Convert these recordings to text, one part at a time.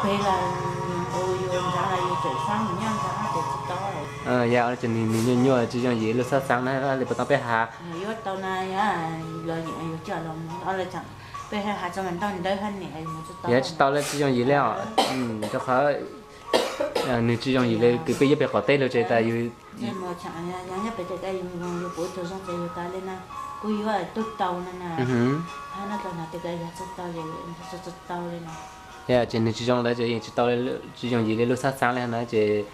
Peb los, yus ntxhab los yus tseem xab mus nyob ntxhab ces tsis tau. Yog ces nws nyuaj nyuaj tsis yooj yim lub xab xeeb na li puas tau peb has. Yuav tau na, los yus coj los mus peb has txog mas ntau ntawd hab niam mus tsis tau. Yog tsis tau li tsis yooj yim li os. Rau qhov nws tsis yooj yim li kws peb yuav pem qaum teb lug ces tas yus Nyob pem tes ka yus, yus pum tug zoo ces yus tas li na, kuv yuav tub tau no na. Hab no tau no tes ka yus tsis tau, tsis tau li no. Yog ces nws tsis zoo lawm ces yeej tsis tau, tsis yooj yim li lub xab xeeb li na ces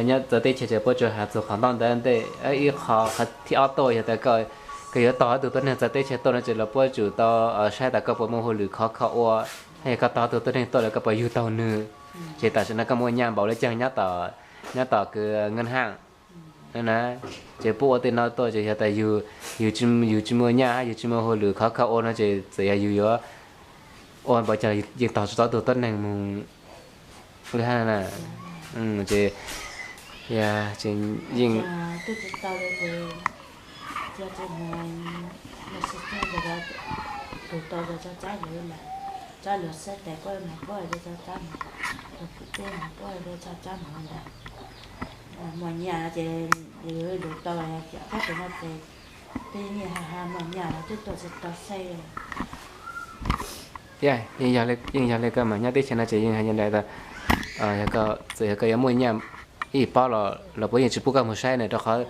nyob txawv teb chaws ces puab tsuas has txug qhov ntau ntawd ntej. Ib qho qhov thib ob tuaj yog tas koj yuav tog ib tug tuab neeg txawv teb chaws tuaj no ces los puab tsum tau saib tas koj puas muaj hauj lwm khov kho ua, yog koj tog tug tuab neeg tuaj lawm koj puas yug taug nws. Ces tam sim no koj muaj nyaj npaum li caag nyob tom kws nqaj haj na, ces puab ua tej no tuaj ces yog tas yus, yus tsis muaj nyaj hab yus tsis muaj hauj lwm khov kho ua no ces txawm yog yus yuav ua npaum caag yeej tog tsis tau tug tuab neeg mus li hab na. Ces yeej tug tau txog txab luag, txab luag xab tes puab mas puab txog txab mus, tug pum peb mas puab txog txab mus ntag. Muaj nyaj ces yus lug tau, yog tsis tau no ces peb niaj ha ha muaj nyaj los twb tuaj tsis tau xwb. Yeej yog li koj mas nyob teb chaws no ces yeej hais nyob ntawd tas, txawm yog koj yuav muaj nyaj ib pob los puab yeej tsis pub koj mus saib na rau qhov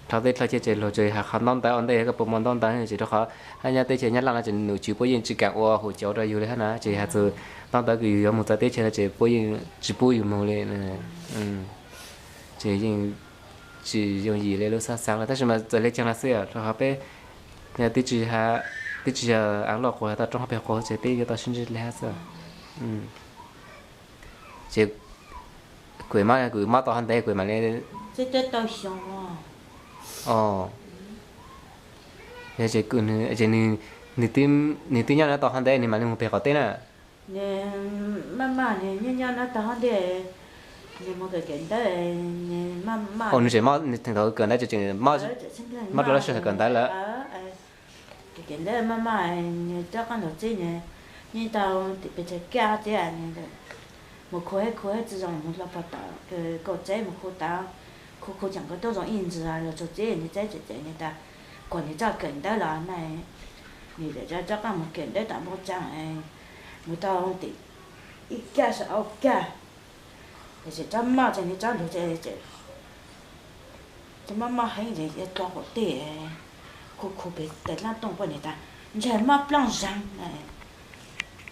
dhau tej dlhau cia ces luag tsuas has qhov ntaub ntawv ua ntej, yog koj puas muaj ntaub ntawv ces rau qhov hab nyob teb chaws Nyab Laj no ces nom tswv puab yeej tsis kam ua hum cauv rau yus li hab na, ces has txug ntaub ntawv kws yus yuav mus txawv teb chaws no ces puab yeej tsis pub yus mus li. Ces yeej tsis yooj yim li lub xab xeeb lawm tab sis mas txawm li caag los xwb rau qhov peb twb tsis yog av loj quas tau roob hab peg quas ces peb yuav tau sib ntsib li hab xwb. Ces kuv mob, kuv mob tau hov ntev kuv mam li Ces nws twb nyob no tau hov ntev nws mam li mus peg qaum teb na. Maj mam nws nyob nyob no tau hov ntev, nws mus kawm kawm ntawv, nws maj mam, nws tseem mob, nws thaum kawm ntawv tseem mob rau lub sij hawm kawm ntawv lawm. Kawm kawm ntawv maj mam nws rov qab los txib nws, nws tau tim pes tsawg kiag txiv, mus khu hab khu hab tsi zoo mus hlo pog tom kaum txeb mus khu tau, khu khu tseem kawg tuaj zoo ib ntsis los txug txib nws txeb tseem tseem nws tas kuas nws txoj kawm ntawv los na, nws rov qab mus kawm ntawv tom npoo tsaa, mus tau tim ib kag saum ob kag, tiam sis tsob maj tseem nws tsob lug tseem maj maj heev ces tua qaum teb, khu khu pem tes dlaab tooj puab nws tas ntshe mob plaab zeeg,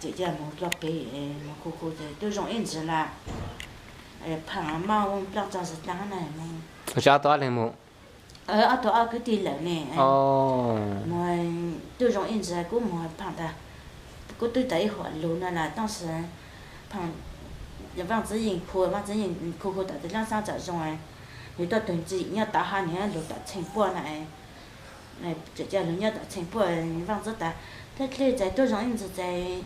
ces cia mus dlua pem mus khu khu ces twb zoo ib ntsis lawm, phaam maj plaab txog xwb taag na. Ob tug ob leeg mus, ob tug ob kwv tij lawm ne, mus twb zoo ib ntsis kuv mus phaam tas, kuv twb tas ib huam lug no lawm tab sis phaam Vaaj Txiv Yeej khu, Vaaj Txiv Yeej khu khu tom tes dlaab xaab tsom zoo, nws tuaj tug ntxim nyob tom hab nws lug tom txheej puab na, tseem cia lug nyob tom txheej puab, Vaaj Txiv tas dleb dleb txais tuab zoo ib ntsis txais,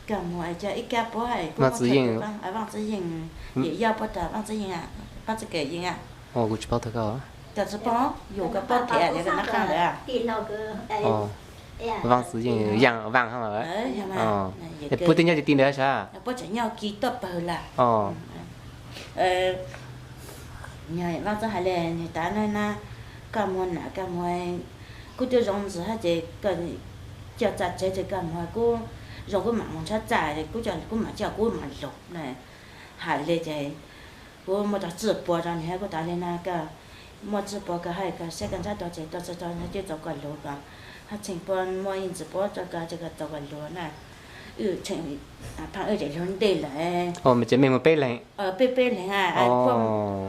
kag mus cia ib kab puab, Vaaj Txiv Yeej, Vaaj Txiv Yeej, yawm yaj puab tas Vaaj Txiv Yeej, Vaaj Txiv Yeej, kuv tsis paub tag koj, tsis paub, yus koj paub thiab nab qaab lawm. Vaaj Txiv Yeej, Yaaj Vaaj hab, puab twb nyob ti ti ntawd sab, puab tseem nyob kiv tuaj pawg lawm. Vaaj Txiv hais le nws tas na, koj mus na koj mus, kuv twb zoo ntxiv hab ces koj coj txaj tsev ces koj mus, kuv zoo kuv mam mus ntshab txaj, kuv coj kuv mam coj kuv mam lug na. Hais le ces kuv muab tau tsib puas rau nws, kuv tas le na koj muab tsib puas koj hab koj saib koj ntshab tau ces tau txug tau no ces tau koj lug ko, hab txheej puab muab ib ntsis puab rau koj ces koj tau koj lug na. Wb tseem, phaam wb tseem lug ntej lawm, ces mej mus peb leeg, peb peb leeg,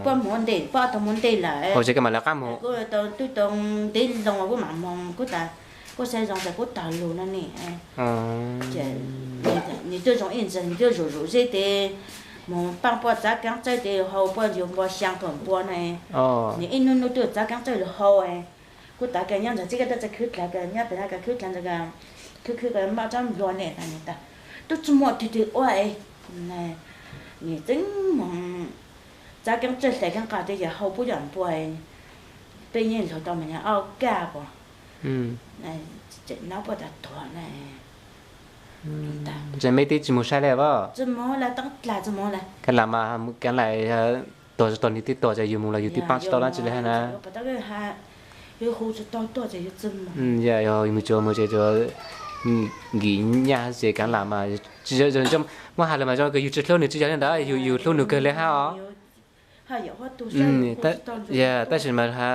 puab mus ntej, puab ob tug mus ntej lawm, kuv tau tub tau ntev loo kuv mam moog, kuv tas kuv saib zoo tas kuv taug lug no ne. Ces nws twb zoo ib ntsis nws twb zuj zus zeb tes mus paab puab txav keeb txawj tes hau puab yug npua xyaa tuam npua na. Nws ib nub nub twb txav keeb txawj lug hau. Kuv tas koj nyob ntawd txib koj tuaj txawj khwb dlaag, koj nyob pem no koj khwb dlaag ntawd, khwb khwb koj maj tsob nplua ne tas nws tas tub tsi muaj twg twg ua es. Nws txeev moog txav keeb txawj hlais keeb qas tes yog hau puab yog npua, peb yeej lug tau mas yog ob kab puas, tseem nub puab tas tuag na. Ces meb twb tsis mus saib li as? Kav lam mas, kav lam tuag tsis tau nws twb tuag ces yus mus los yus twb paab tsis tau dlaab tsi li hab na. Yog yus mus tsuav mus ces tsuas nkim nyaj ces kav lam mas, muab has lawm mas zoo kawg yus tsis hlub nws tsis yog li ntawd, yus hlub nws kawg li hab os. Tab sis mas ha,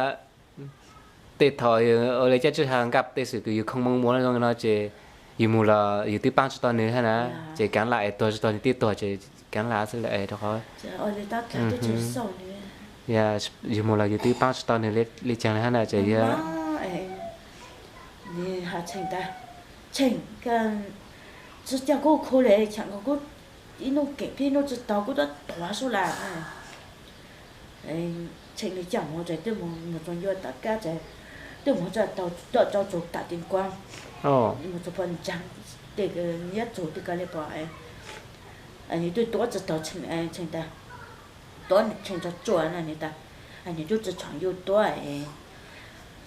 tej thaum ua li caij tsi ha nkaj tej xwm kws yus khoo moo ua zoo no ces yus mus los yus twb paab tsis tau nws hab na. Ces kav lam es tuag tsis tau nws twb tuag ces kav lam xwb li es rau qhov yus mus los yus twb paab tsis tau nws li caag li hab na ces yog Tseem, tsis coj kuv khu li, tseem kuv ib nub keem thiab ib nub tsis tau kuv tuaj tuag sub lawm. Tseem li coj mus ces twb mus txog ncua tom qab ces twb mus txog tau tom rau txug tam Teem Kuab, mus txug pog ntseeg tej nyob txug twb kaw li pog, nws twb tuav tsis tau Tseem tas, tuav Tseem tsuag tsuag no nws tas, nws twb tsis tshoom yus tuav,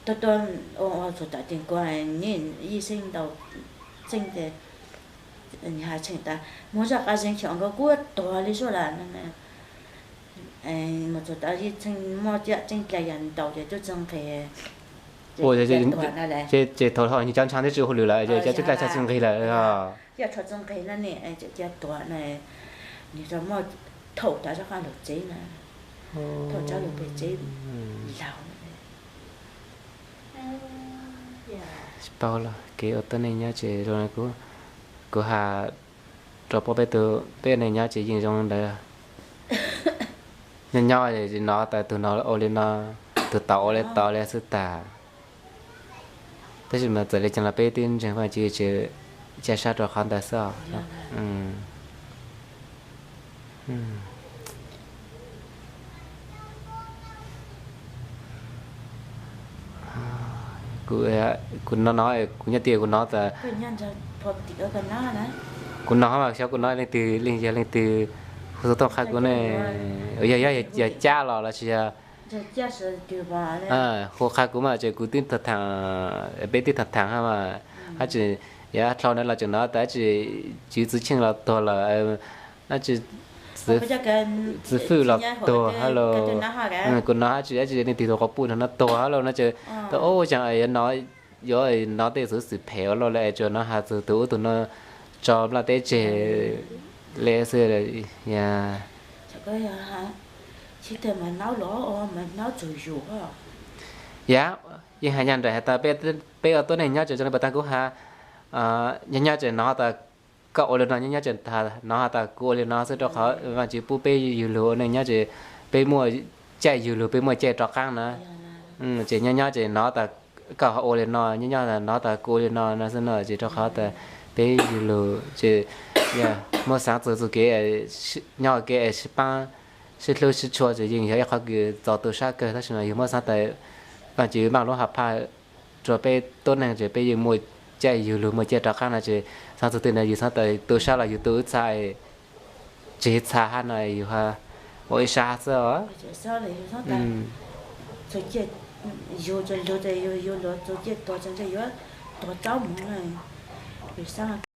tuaj tuaj ua txug tam Teem Kuab nws yeej xeeb ntau xeeb ces nws has Tseem tas mus zaj qab zeeg xyov nkawd kuj tuag li sub lawm no. Mus txug tas yeej txheej muaj caj tseeb dlai yam ntau ces twb tsis nqis. Ces thaum nws cov ntshav twb tsis hauj lwm lawm ces cov tseeb dlai tsis nqis lawm. Yog tsis nqis no ne, ces cia tuag no, nws muaj thaum tas zaj qab lug tsev na, thaum tsav lug pem tsev laug. Tsis paub los kev ua tuab neeg nyob ces zoo, kuv has rau peb tug, peb neeg nyob ces yeej zoo ntawd. Nyob nyob no tas tug no ua li no, tug tod ua li tod li xwb tas. Tab sis mas txawm li cas los peb twb ntseeg Vaajtswv ces ca sab rau qhov ntawd xwb os. Kuv no no, kuv nyob tias kuv no tas, kuv no mas xyov kuv no leej twg, leej yog leej twg hu xov tooj qha kuv ne, yog, yog cab los los sis yog hu qha kuv mas ces kuv twb tham, peb twb tham tham hab mas, dab tsi yog dlhau ntawd los tseem no tas dab tsi, Tswv Txwv Tsheej los tuag lawm, dab tsi, Txwv Fwj los tuag hab los, kuv no dab tsi dab tsi leej twg tus quas puj no tuag hab los no ces tas ub caag yuav no, yuav no tej xuv xwm phem ua luaj li es tsuas no has txug tus ub tus no tso nplaj teb tseg li xwb. Yam, yeej has nyaj nraim has tas peb ua tuab neeg nyob ces zoo li puas tag kuv has, nyob nyob ces no tas koj ua li no, nyob nyob ces no has tas kuv ua li no xwb rau qhov Vaajtswv pub peb yug lug ua neej nyob ces peb muaj caij yug lug, peb muaj caij rov qaab na. Ces nyob nyob ces no tas koj ho ua li no, nyob nyob no tas kuv ua li no no xwb no ces rau qhov tas peb yug lug ces yog muab xaav txug txug kev nyob kev sib paab sib hlub sib tshua ces yeej yog ib qhov kws txaus tu sab kawg. Tab sis mas yug muab xaav tas Vaajtswv maaj lub ha phaj rua peb tuab neeg ces peb yeej muaj caij yug lug muaj caij rov qaab no ces xaav txug twg na yug xaav tas tu sab los yug tu ib txha, tseg txha hab no yug ua ib sab xwb os.